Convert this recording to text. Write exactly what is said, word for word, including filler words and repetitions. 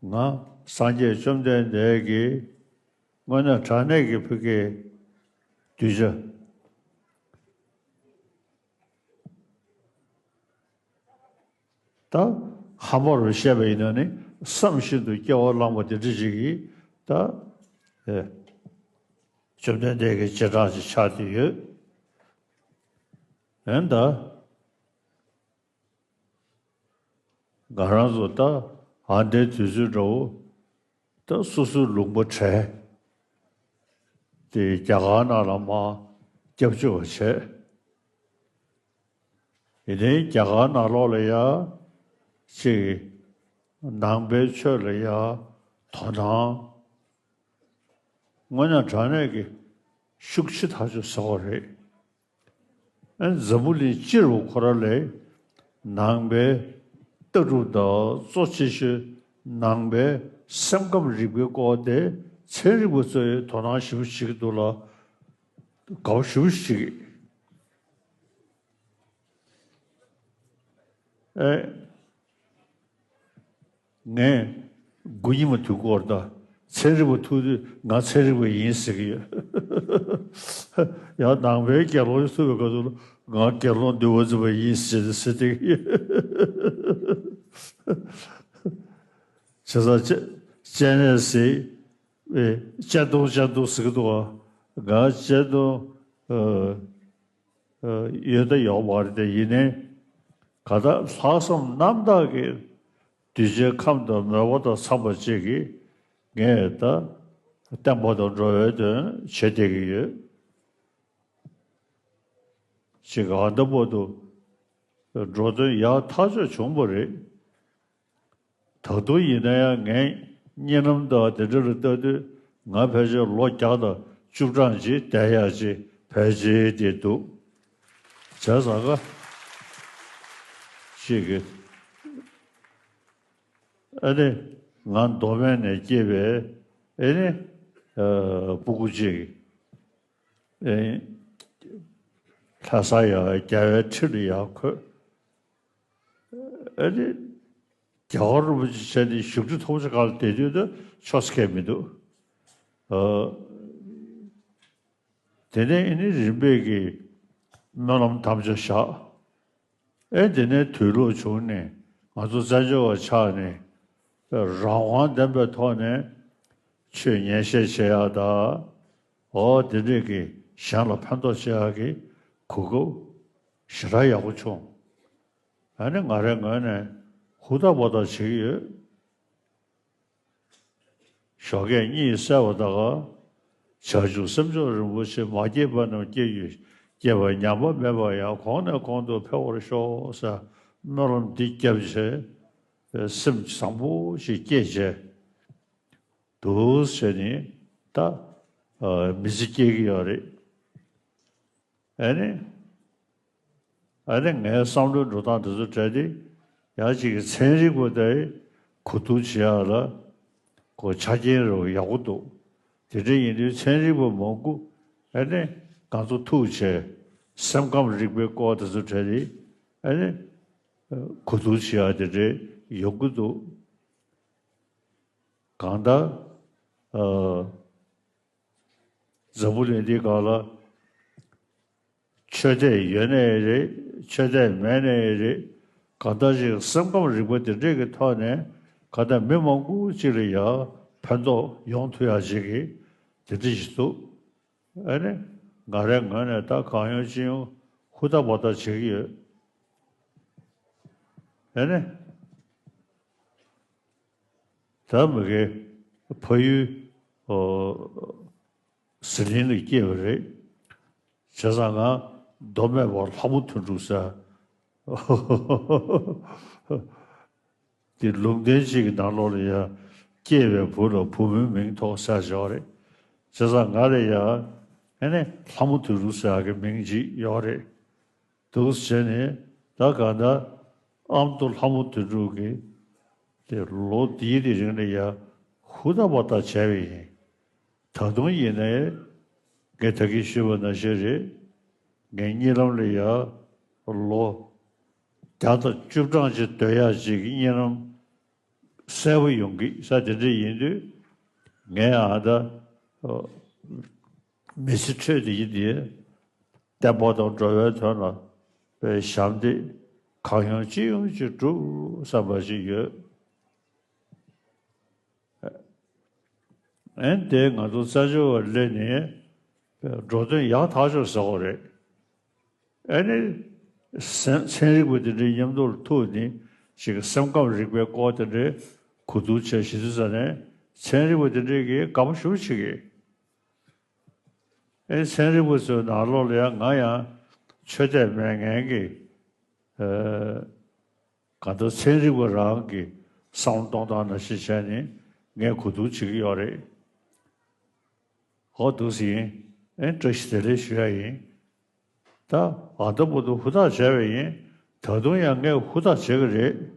ང་སངས་རྒྱས་བཅོམ་ལྡན་འདས་ཀྱིས་དངོས་གནས་དྲང་གནས་ཀྱི་ཕ་གིའི་གདུལ་བྱ། ད་ཧམ་པ་རུ་བཤད་པ་ཡིན་ན་ནི་བསམ་བཞིན་དུ་སྐྱེ་བ་བླངས་པ་དེ་འདྲ་ཞིག་གིས་ད་ཨེ་བཅོམ་ལྡན་འདས་ཀྱི་བྱེ་བྲག་ཅིག་ཆགས་བསྡད་ཡོད། ཨེ་ད། ང་རང་ཚོ་ད་ཨ་འདའི་དུས་ཚོད་འདྲ་བོ་ད་སོ་སོའི་ལུང་པ་བྲལ་ཏེ་རྒྱ་གར་ནང་ལ་མར་སྐྱབས་བཅོལ་བ་བྱས། ཡིན་ནའི་རྒྱ་གར་ནང་ལོགས་ལ་ཡ་ཅིག་ནང་པའི་ཆོས་ལ་ཡ་དོ་སྣང་དངོས་གནས་དྲང་གནས་ཀྱི་ཤུགས་ཆེ་ཐག་ཆོད་ཟེར་བ་རེད། ཨ་ནི་འཛམ་བུ་གླིང་སྤྱི་རུ་ཁོ་ར་ལས་ནང་པའི་ལྟ་གྲུབ་དང་གཙོ་ཆེ་ཤོས་ནང་པའི་སེམས་ཁམས་རིག་པའི་སྐོར་དེ་ཚན་རིག་པ་ཚོས་དོ་སྣང་ཞེ་པོ་བྱེད་ཀྱི་འདུག་ལ། དགའ་པོ་ཞེ་པོ་ཞིག་བྱེད་ཀྱི། ཨེ། ངས་དགུ་ཉི་མ་དུས་འཁོར་དང་ཚན་རིག་པ་ཐུག་དུས་ང་ཚན་རིག་པ་ཡིན་ཟེར་གྱི་ཡོད། ཡང་ནང་པའི་དགེ་སློང་ཞིག་ཐུག་པའི་སྐབས་སུ་ང་དགེ་སློང་འདུལ་བ་འཛིན་པ་ཡིན་ཟེར་ཟེར་བསྡད་ཀྱི་ཡོད། བྱས་ཙང་སྤྱན་སྤྱན་རས་གཟིགས་ཨེ་སྤྱན་སྟོང་སྤྱན་སྟོང་ཟེར་གྱི་འདུག་ག་ང་སྤྱན་སྟོང་ཨ། ཡོད་ད་ཡོད་མ་རེད་དེ། ཡིན་ནའི་ག་ད་ལྷག་བསམ་རྣམ་དག་གིས་གདུལ་བྱའི་ཁམས་དང་མོས་པ་དང་འཚམས་པ་ཅིག་གིས་ངས་ད་བསྟན་པ་དང་འགྲོ་བའི་དོན་བྱེད་བསྡད་ཀྱི་ཡོད། ཅིག་ཨ་ད་བར་དུ་འགྲོ་དོན་ཡག་ཐག་ཆོད་བྱུང་བ་རེད། ད་དུང་ཡིན་ན་ཡང་ངའི་གཉིད་ལམ་དང་དེ་འདྲ་ལ་ལྟ་དུས་ང་ཕལ་ཆེར་ལོ་བརྒྱ་དང་བཅུ་གྲངས་ཅིག་བསྡད་ཡག་ཅིག་ཕལ་ཆེར་དེ་འདུག་བྱས་ཙང་ཀ་ཅིག་གི་ཨ་ནི་ང་མདོ་སྨད་ནས་སྐྱེས་པའི་ཨ་ནི་ཨ་སྤུ་གུ་ཅིག་ཨེ་ལྷ་ས་ཡ་རྒྱལ་བའི་ཁྲི་ལ་ཡར་འཁོད། ཨ་ནི་རྒྱལ་བ་རིན་པོ་ཆེ་བྱས་ནས་བཞུགས་ཁྲི་མཐོ་པོ་ཞིག་སྒང་ལ་བསྡད་དུས་ད་ཆོག་ས་ཁེལ་མི་འདུག་ཨ། དེ་ནས་ཨ་ནི་རིམ་པས་ཀྱི་སྨོན་ལམ་དམ་བཅའ་བཞག་ཨེ་དེ་ནས་དུས་ལོག་བྱུང་ནས་ང་ཚོ་བཙན་བྱོལ་བ་ཆགས་ནས་རང་དབང་ལྡན་པའི་ཐོག་ནས་ཆོས་ཉན་བཤད་བྱེད་ཡག་དང་། འོ་དེ་འདྲས་ཀྱི་གཞན་ལ་ཕན་ཐོགས་བྱེད་ཡག་གི་གོ་སྐབས་ཞེ་དྲག་ཡག་པོ་བྱུང་། ཨ་ནི་ང་རའི་ངོས་ནས་ཧུར་ཐག་འབད་ཐག་བྱེད་ཀྱི་ཡོད། ཞོགས་ཀས་གཉིད་སད་པ་དང་། བྱང་ཆུབ་སེམས་མཆོག་རིན་པོ་ཆེ། མ་སྐྱེས་པ་རྣམས་སྐྱེ་གྱུར་ཅིག་སྐྱེས་པ་ཉམས་པ་མེད་པར་ཡང་། གོང་ནས་གོང་དུ་འཕེལ་བར་ཤོག་ཟེར་སྨོན་ལམ་འདི་བརྒྱབ་བྱས་སེམས་བཟང་པོ་ཞིག་སྐྱེས་བྱས་འདུག་ཟེར་ནས་ད་མི་ཚེ་སྐྱེལ་གྱི་ཡོད་རེད། ཨ་ནི། ཨ་ནི་ངའི་བསམ་བློའི་འགྲོ་སྟངས་དེ་ཚོ་བྲལ་ཏེ་ཡང་ཅིག་གི་ཚན་རིག་པ་དེ་གོ་བསྡུར་བྱེད་ཡག་ལ་ཁོ་ཆ་རྐྱེན་རུ་ཡག་པོ་འདུག་དེ་འདྲ་ཡིན་དུས་ཚན་རིག་པ་མང་པོ་ཨ་ནི་ང་ཚོ་ཐུག་བྱས་སེམས་ཁམས་རིག་པའི་སྐོར་དེ་ཚོ་བྲལ་ཏེ་ཨ་ནི་གོ་བསྡུར་བྱེད་ཡག་དེ་འདྲ་ཡོང་གི་འདུག་གང་ལྟར། ཨ། འཛམ་བུ་གླིང་འདིའི་སྒང་ལ་ཆོས་དད་ཡོད་ནའི་རེད། ཆོས་དད་མེད་ནའི་རེད། གང་ལྟར་ཅིག་སེམས་ཁམས་རིག་པ་དེ་འདྲས་ཀྱི་ཐོག་ནས་གང་ལྟར་མི་མང་པོ་ཅིག་ལ་ཡང་ཕན་ཐོགས་ཡོང་ཐུབ་ཡག་ཅིག་གི་དེ་འདྲ་ཞིག་འདུག་ཨ་ནི་ང་རའི་ངོས་ནས་ད་གང་ཡོང་ཅི་ཡོང་ཧུར་ཐག་འབད་ཐག་བྱེད་ཀྱི་ཡོད། ཨ་ནི། ད་མི་གའི་ཕ་ཡུལ་ཨོ་ཟི་ལིང་ལ་སྐྱེས་པ་རེད། བྱས་ཙང་ང་མདོ་སྨད་པ་ལྷ་མོ་དོན་གྲུབ་ཟེར། དེ་ལུང་བསྟན་གཅིག་གི་ནང་ལོགས་ལ་ཡང་སྐྱེས་པའི་བུ་ལ་བུ་མོའི་མིང་ཐོགས་ཟེར་ཡོད་རེད། བྱས་ཙང་ང་ལ་ཡང་ཨ་ནི་ལྷ་མོ་དོན་གྲུབ་ཟེར་ཡག་གི་མིང་ཅིག་ཡོད་རེད། འདུག་སེ་བྱས་ནས་ད་གང་ལྟར་ཨ་མདོ་ལྷ་མོ་དོན་གྲུབ་ཀྱིས་དེ་ལོ་འདིའི་དེ་རིང་ལ་ཡ་ཧུར་ཐག་འབད་ཐག་བྱས་པ་ཡིན། ད་དུང་ཡིན་ནའི་ངས་ད་གིན་ཞུས་པ་ནང་བཞིན་རེད། ངའི་གཉིད་ལམ་ལ་ཡ་ལོ་བརྒྱ་དང་བཅུ་གྲངས་ཅིག་སྡོད་ཡག་ཅིག་གི་གཉིད་ལམ་ གསལ་པོ་ཡོང་གི་ས་དེ་འདྲ་ཡིན་དུས། ངས་ཨ་ད་མི་ཚེ་འཕྲོད་དེ་ཡིན་དེ། བསྟན་པ་དང་འགྲོ་བའི་དོན་ལ་པའི་ཞབས་འདེགས་གང་ཡོང་ཅི་ཡོང་ཅིག་སྒྲུབ་བསམ་པ་ཞིག་ཡོད། ཨན་དེ་ང་ཚོ་རྩྭ་མཆོག་ག་སླེབས་ནས་འགྲོ་དོན་ཡག་ཐག་ཆོད་ཟེར་བ་རེད། ཨ་ནི་སེམས་ཚན་རིག་པ་དེ་འདྲའི་མཉམ་དུ་ཐུག་ནས་ཅིག་སེམས་ཁམས་རིག་པའི་སྐོར་དེ་འདྲའི་གོ་བསྡུར་བྱས་ཞེས་དུས་ཙ་ནས་ཚན་རིག་པ་དེ་འདྲས་ཀྱིས་དགའ་པོ་ཞེ་པོ་བྱེད་ཀྱི། ཨེ་ཚན་རིག་པ་ཚོའི་ནང་ལོགས་ལ་ཡང་ང་ཡང་ཆོས་དད་མེད་མཁན་གྱི་ཨ་གང་ལྟར་ཚན་རིག་པ་རང་གི་བསམ་བློ་གཏོང་སྟངས་ནང་བཞིན་བྱས་ནས་ངས་གོ་བསྡུར་བྱེད་ཀྱི་ཡོད་རེད། ཨོ་འདུག་སེ་ཡིན། ཨེ་བཀྲ་ཤིས་བདེ་ལེགས་ཞུ་ཡ་ཡིན། ད་ཨ་ད་བར་དུ་ཧུར་ཐག་བྱས་པ་ཡིན། ད་དུང་ཡང་ངས་ཧུར་ཐག་བྱེད་ཀྱི་རེད།